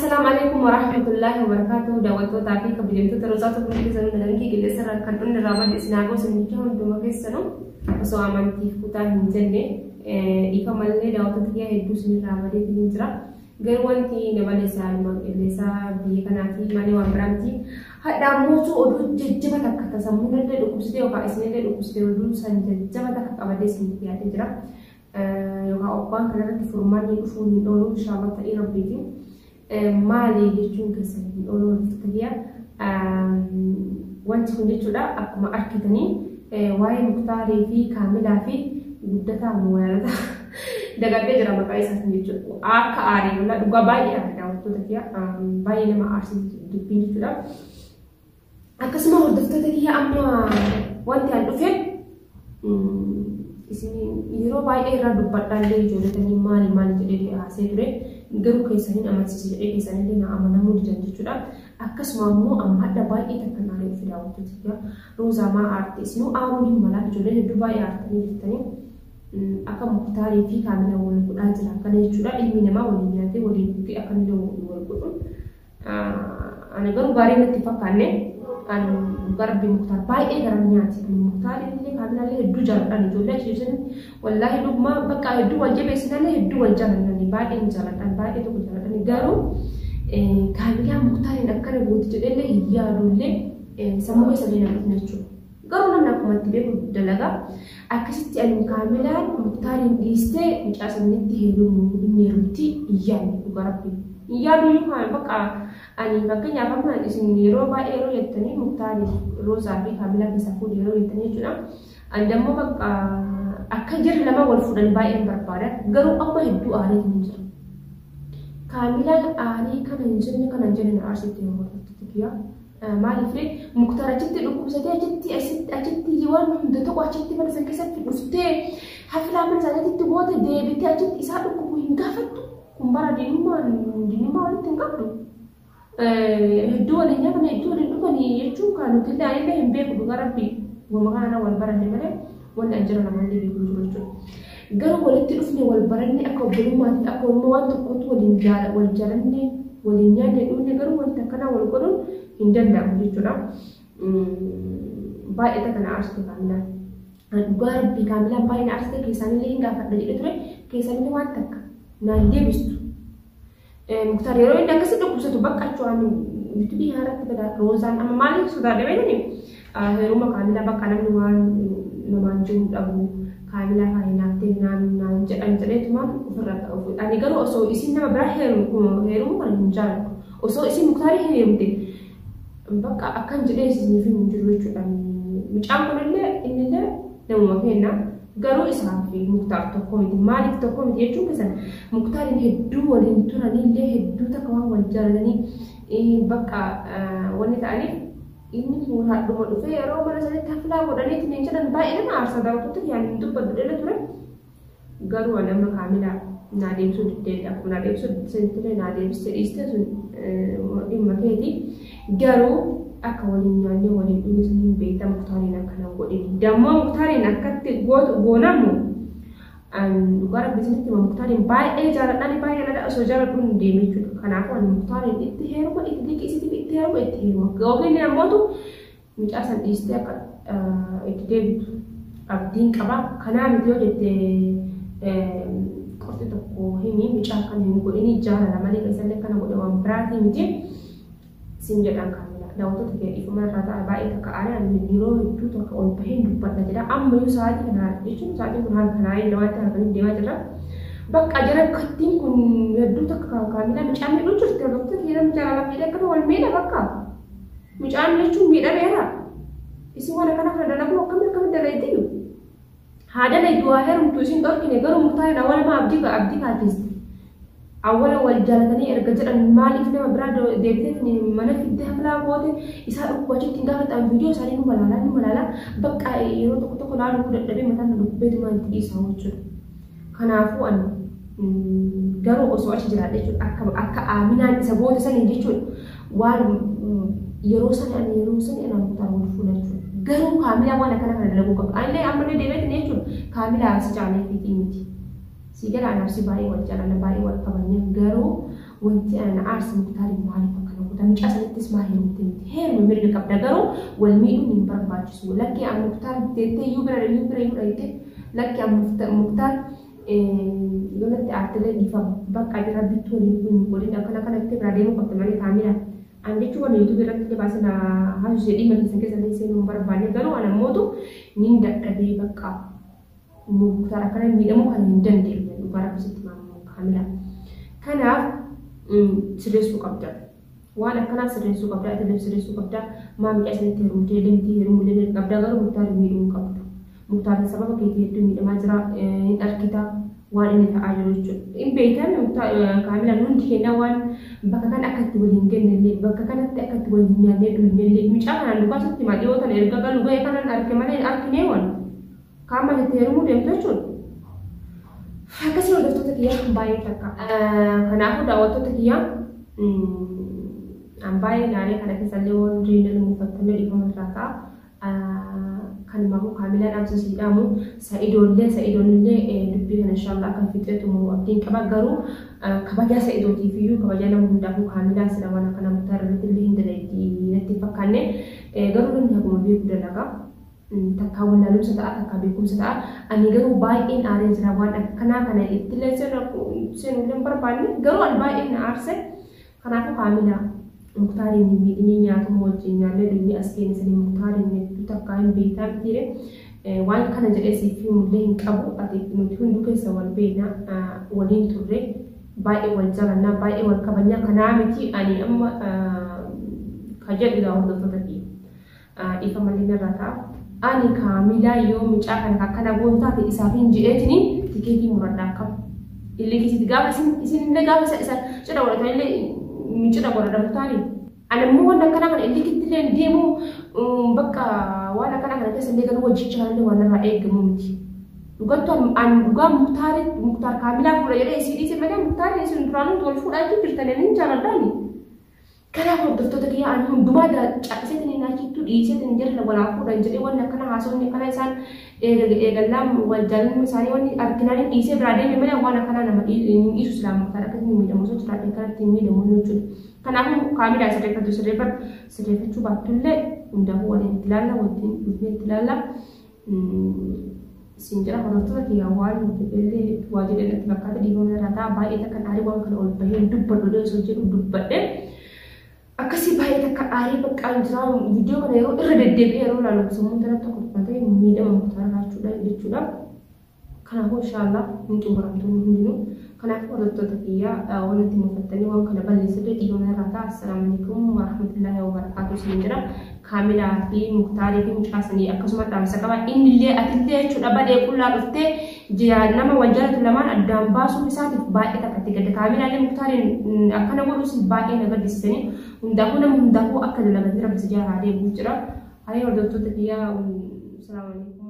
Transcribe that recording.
Assalaamu alaikum warahmatullaahi wabarakaatuhu daawwattootaa fi kabajamtoota Roozaa tokko keessanuu nagankii qilleensa irraa kan dhumni irraa badde isin haa goosu jecha hunduma keessanuu osoo amantiif kutaa hin jenne dhiifama malee daawwattoota kiyya hedduu isin irraa badeetiin hin jira. Garuu wanti na balleessa haaluma qilleensaa biyya kanaati malee waan biraa miti. Hadhaa mootuu oduu jajjaba takka ta sammuu illee dhukkubsitee yookaan isinillee dhukkubsitee oduu san jajjaba takka qabadee isin dhiyaatee jira. Yookaan obbaan kanarratti furmaanni dhufuu hin oolu inshaallah ta'ii rabbiitiin. Maali jechuun keessan hin oolu hordoftoota kiyya. Wanti kun jechuudha akkuma arkitanii waa'ee Muktaarii fi Kaamilaa fi guddataa mooyaalota dagadhee jira maqaa isaatiin jechuudha. Akka aarii walaa dhugaa baay'ee aare daawwattoota kiyya baay'ee nama aarsitu dubbiin jechuudha. Akkasuma hordoftoota kiyya amma wanti an dhufeef isin yeroo baay'ee irraa dubbadhaallee ijoolletanii maali maali jedhee haasee ture garuu keessaniin amansiise jedhee keessanillee na amanamuu didan jechuudha. Akkasuma immoo amma hadha baay'ee takka naaree dhufe daawwattoota kiyya Roozaa maa aarte isinuu aaruu hin malaa ijoolleen hedduu baay'ee aartanii jirtanii akka Muktaarii fi Kaamilaa wal godhaa jira akkana jechuudha ilmi namaa waliin nyaatee waliin dhugee akkanillee wal godhuun Ani garuu gaarii natti fakkaanne. Ani dhugaa rabbii Muktaar baay'ee garan nyaati. Ani Muktaariin illee kaamilaallee hedduu jaaladhaan ijoollee achi ibsan wallaahi dhugumaa bakka hedduu wal jabeessinallee hedduu wal jaaladhaan baay'een jaaladhaan baay'ee tokko jaaladhaan garuu kaamilaa Muktaariin akkana gooti jedhellee hin yaadullee sammuu keessa illee na dhufne jechuudha. Garuu namni akkuma itti beeku dalaga. Akkasitti ani kaamilaan Muktaariin dhiistee mucaa sanitti heerumu inni heerumti hin yaadne dhugaa rabbi. Hin yaadu iyyuu kaan bakka ani fakkeenyaaf amma isin yeroo baay'ee yeroo jettanii Muktaariif Roozaa fi Kaamilaa keessaa fuudhi yeroo jettanii jechuudha. Ani dammoo bakka akka jarri lama wal fuudhan baay'een barbaada. Garuu amma hedduu aariitiin hin jira. Kaamilaan aarii kana hin jenne kana hin jenne na aarsitti yoo hordoftoota kiyyaa. Maaliif ree Muktaar achitti dhukkubsatee achitti asitti achitti waan hunda tokko achitti mana san keessatti dhuftee haflaa mana isaaniitti goote deebitee achitti isaa dhukkubu hin gaafattu. Kun bara diinummaa diinummaa walitti hin qabdu. Hedduu waliin nyaatan hedduu waliin dhuganii jechuun kan nuti illee anillee hin beeku dhugaa rabbii wama kana wal baranne malee wanni an jira namallee beeku hin jiru jechuudha. Garuu walitti dhufne wal baranne akka obbolummaatti akka ormaa waan tokkotti waliin jaala wal jaalanne waliin nyaanne dhugne garuu wanta akkanaa wal godhuun hin danda'amu jechuudha. Baay'ee takka na aarsite kaamilaan. Dhugaa rabbii kaamilaan baay'ee na aarsite keessaanillee hin gaafadha jedhe ture keessaanillee waan takka naan deebistu. Muktaar yeroo inni akkasi dhukkubsatu bakka achi waan yuutuubii irratti bada roozaan amma maaliif sodaadhe beekani heeruma kaamilaa bakka namni waan namaan jiru dhabu kaamilaa faa hinaaftee naan naan jedhan jedheetumaan ofirra ani garuu osoo isin nama biraa heerumu kana hin jaalladhu osoo isin muktaarii heerumte Bakka akkan jedhee isiniif hin jiru jechuudha. Mucaan kunillee innillee namuma keenya garuu isaa fi Muktaar tokko miti. Maaliif tokko miti jechuun keessan Muktaariin hedduu waliin turaniillee hedduu takka waan wal jaalatanii bakka wanni ta'aniif inni kun hadhuma dhufee yeroo mana sanitti haflaa godhaniitiin hin jedhan baay'ee nama aarsa daawwattoota kiyyaan hin dubbadhu dhala ture. Garuu ani amma kaamilaa naa deebisuu diddeedha. Akkuma naa deebisuu didde naa deebiste dhiiste sun dhimma keeti. Garuu akka waliin nyaannee waliin dhugne sun hin beekta Muktaariin akkana godhin. Dammoo Muktaariin akkatti goonamu dhugaa rabbi isinitti hima Muktaariin baay'ee jaaladhaan baay'ee jaaladha osoo jaaladhuun hin deeme jechuudha. Kanaafuu ani Muktaariin itti heeruma itti liqisiitiif itti heeruma itti heeruma. Yookiin ammootu Mucaa san dhiistee akka itti deebitu abdiin qaba. Kanaa miti yoo jette qorti tokko himi mucaa akkana hin godhini jaalala malee keessallee akkana godhe waan biraatii miti sin jedhaan kaamila. Daawwattoota kee dhiifama irraa ta'a baay'ee takka aaree ani yeroo hedduu takka ol baheen dubbadha jedha. Ammayyuu sa'aatii kana jechuun sa'aatiin kun haala kanaa inni waan ta'eef deemaa jirra. Bakka jara kattiin kun hedduu takka kaamilaa mucaa miidhuu jirti. Hordoftoota kee namni jaalala miidhee akkana wal miidha bakka. Mucaan jechuun miidhameera. Isin waan akkana kana dalaguu akkamitti akkamitti dalaydiyu? Haa dalaydu haa heerumtu isin dhorkine garuu muktaariin awwala maa abdii abdii kaachiste. Awwala wal jaalatanii erga jedhan maaliif nama biraa deebitee mana fidde haflaa goote isaa dhukkuba achitti hin gaafattan viidiyoo isaanii numa laalaa numa laalaa bakka yeroo tokko tokko laaluu dadhabee mataan na dhukkubeetumaan itti dhiisaa jechuudha. Kanaafuu ani garuu osoo achi jiraadhe jechuudha akka akka Aaminaan isa goote saniin jechuudha waan yeroo sani ani yeroo sani ana muktaar wal fuula jechuudha. Garuu kaamilaa waan akkana kana dalaguu qabdu. Anillee ammallee deebi'eetiin jechuudha kaamilaa si caalee fiitii miti. Si gala anaaf si baay'ee wal jaalanna baay'ee wal kabajna garuu Wanti ana aarsi Muktaariin maaliif akkana godha? Mucaa sanittis maa heerumte miti? Heerumi mirga qabda garuu wal miidhuun hin barbaachisu. Lakki an Muktaar teettee iyyuu bira iyyuu bira iyyuu dhayite lakki an Muktaar yoo natti aartillee dhiifama. Bakka ati rabbitti waliin hin godhin akkana kanatti biraa deemuu qabda malee kaamila. An jechuun waan YouTube irratti illee baasee na haasofsiise dhimma keessan keessa illee seenuu hin barbaanne garuu an ammootu nin dadhabee bakka Muktaar akkana miidhamuu kan hin dandeenye dhugaa rabbi sitti maamu kaamila. Kanaaf sirreessuu qabda. Waan akkanaa sirreessuu qabda, ati illee sirreessuu qabda. Maa mucaa isinitti heerumtee deemtee heerumuu illee qabda garuu Muktaar miidhuu hin qabdu. Muktaar sababa keetii hedduu miidhamaa jira hin argita waan inni ta'aa jiru jechuudha. Hin beektan kaamilaan hundi keenya waan bakka kana akka itti waliin genne illee bakka kanatti akka itti waliin nyaannee dhugne illee mucaa kanaan dhugaa sitti himaa dhiyoo tana erga galu ga'e kanan arge malee hin arginee waan kaama itti heerumuu deemtu jechuudha. Akkasii hordoftoota kiyyaa baay'ee takka. Kanaafuu daawwattoota kiyyaa an baay'ee naanee kana keessa illee waan jireenya mufattamee dhiifama irraa ta'a. Kanumaafuu kaamilaa dhaamsa sii dhaamu sa'idoollee sa'idoonillee dubbii kana inshaallah akka fixee xumuru abdiin qaba garuu kabajaa sa'idootiif iyyuu kabajaa nama hundaafuu kaamilaa sila waan akkana muktaar irratti illee hin dalagdi natti hin fakkaanne garuu namni haguma beeku dalaga takkaa wallaalumsa ta'a takkaa beekumsa ta'a ani garuu baay'een aaree jira waan akkanaa kana ittillee seenuu hin barbaanne garuu ani baay'een na aarse. Kanaafuu kaamilaa Muktaariin hin miidhinii nyaatuma wajjin nyaannee dhugnee as geenne sanii Muktaariin hedduu takkaa hin beektaa mitiire waan kana jedhee siif himullee hin qabu ati nuti hunduu keessa wal beekna waliin turre baay'ee wal jaalannaa baay'ee wal kabajnaa kanaa miti ani amma ka jedhu gaa hordoftoota kiyya dhiifama illee narraa ta'a. Ani kaamilaa yoo mucaa kana akkana gootu taate isaaf hin jedheetini tikeetii muradha akkam. Illee keessatti gaafa isin isin illee gaafa isa isa cidha godhatan illee cidha godhatan muktaari. Ani immoo waan akkana kana illee kitti illee deemu bakka waan akkana kana keessa illee galuu hojjecha kana illee waan irraa eegamu miti. Dhugattu an dhugaa muktaari muktaar kaamilaa fuudha jedhee isii dhiise malee muktaari isin duraanuu wal fuudhaa jirtan inni jaaladhaani. Kanaaf hordoftoota kiyya ani hundumaa caqaseetiin achittuu dhiiseetiin jarri walaa fuudhan jedhee wanni akkana haasofni akkana isaan eegallaan wal jaalalli isaanii wanni arginaan dhiisee biraa deeme malee waan akkanaa nama hin dhiisu silaa muktaar akkasitti miidhamu osoo jiraate kanatti hin miidhamu jechuudha. Kanaafuu kaamilaa sirreeffatu sirreeffadhu sirreeffachuu baattullee hundaafuu waliin itti ilaalla wajjin dhufnee itti ilaalla. Siin jira hordoftoota kiyya waan illee waa jedhee natti fakkaata dhiifama irraa ta'a baay'ee takka aarii waan kana ol bahee dubbadhu osoo jedhu dubbadhe. Akkasii baay'ee takka aarii baqqaan jira viidiyoo kana yeroo irra deddeebi'ee yeroo ilaalu sammuun tana tokko ta'e miidhama muktaar raachuudha jechuudha. Kanaafuu inshaallah hin xumuramtoonni hundinuu. Kanaafuu hordoftoota kiyya waan itti mufattanii waan kana balleessite dhiifama irraa ta'a. Assalaamu alaikum warahmatullaahi wabarakaatuh siin jira. Kaamilaa fi Muktaarii fi mucaasanii akkasuma dhaamsa qaba. Innillee atillee jechuudha badee qullaa dhuftee nama wal jaalatu lamaan addaan baasuu isaatiif baay'ee takka itti gadda. Kaamilaallee Muktaariin akkana godhus baay'ee na gaddisiisanii hundaafuu nama hundaafuu akka dalagatee rabbi si jalaa deebi'u jira. Hayya hordoftoota kiyyaa salaamu alaikum.